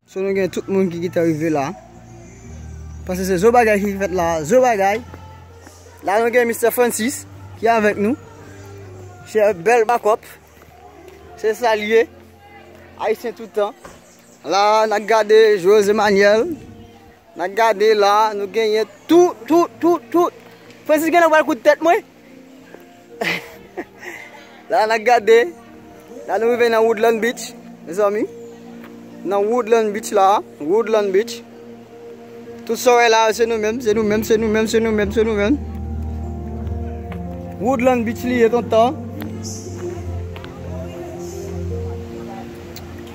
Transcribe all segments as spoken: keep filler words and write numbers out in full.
So nou gen tout moun ki gentan rive la. Paske se zo bagay ki fèt la, zo bagay. La nou gen Mistè Francis ki avèk nou. Se bèl bakòp. Se sa l ye. Ayisyen toutan. La n ap gade Jose Manuel. N ap gade la, nou genyen tout, tout, tout, tout. Francis gen nan pral kout tèt mwen. La n ap gade. La nou rive nan Woodland Beach, mezanmi. Nan Woodland Beach la, Woodland Beach. Tout sa w wè la, se nou menm, se nou menm, se nou menm, se nou menm, se nou menm. Woodland Beach li ye tonton.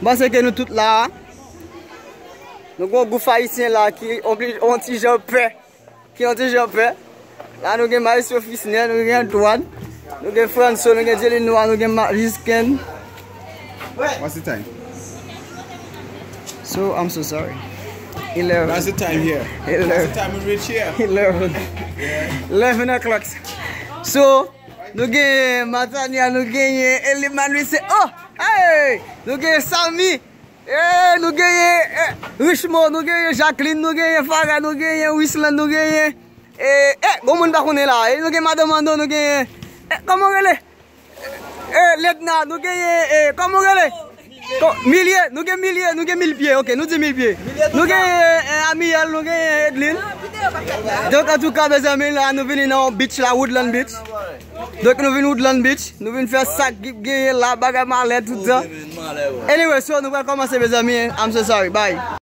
M panse ke nou tout la. Nou gen yon gwoup ayisyen la ki on ti jan pè. Ki yon ti jan pè. La nou gen Maestro Fisner, nou gen Antoine, nou gen Franso, nou gen Djelinois, nou gen Marisken. What's the time? So, I'm so sorry. Eleven. That's the time here. Eleven. That's the time we reach here. Eleven. Yeah. Eleven o'clock. So, nou gen Matania, nou gen Eliman, Luis, oh! Hey! Nou gen Samy. Eh, nou genyen eh, Richemond, nou genyen Jacqueline, nou genyen Farah, nou genyen Wisland, nou genyen eh, eh, gon moun pa konnen la. Eh, nou gen Madan Mando, nou genyen eh, kòman w rele? Eh, Ledna, nou genyen eh, kòman w rele? Ko- Milye, nou gen Milye, nou gen Mil Pye, ok, nou di Mil Pye. Nou genyen eh, Amiel, nou genyen Edlin. Donk, antouka, mezanmi, la nou vini nan yon beach la, Woodland Beach. Donk, nou vin Woodland Beach, nou vin fè sa k genyen la, bagay malè, tout sa. Anyway, so, nou pral kòmanse, mezanmi, I'm so sorry, bye.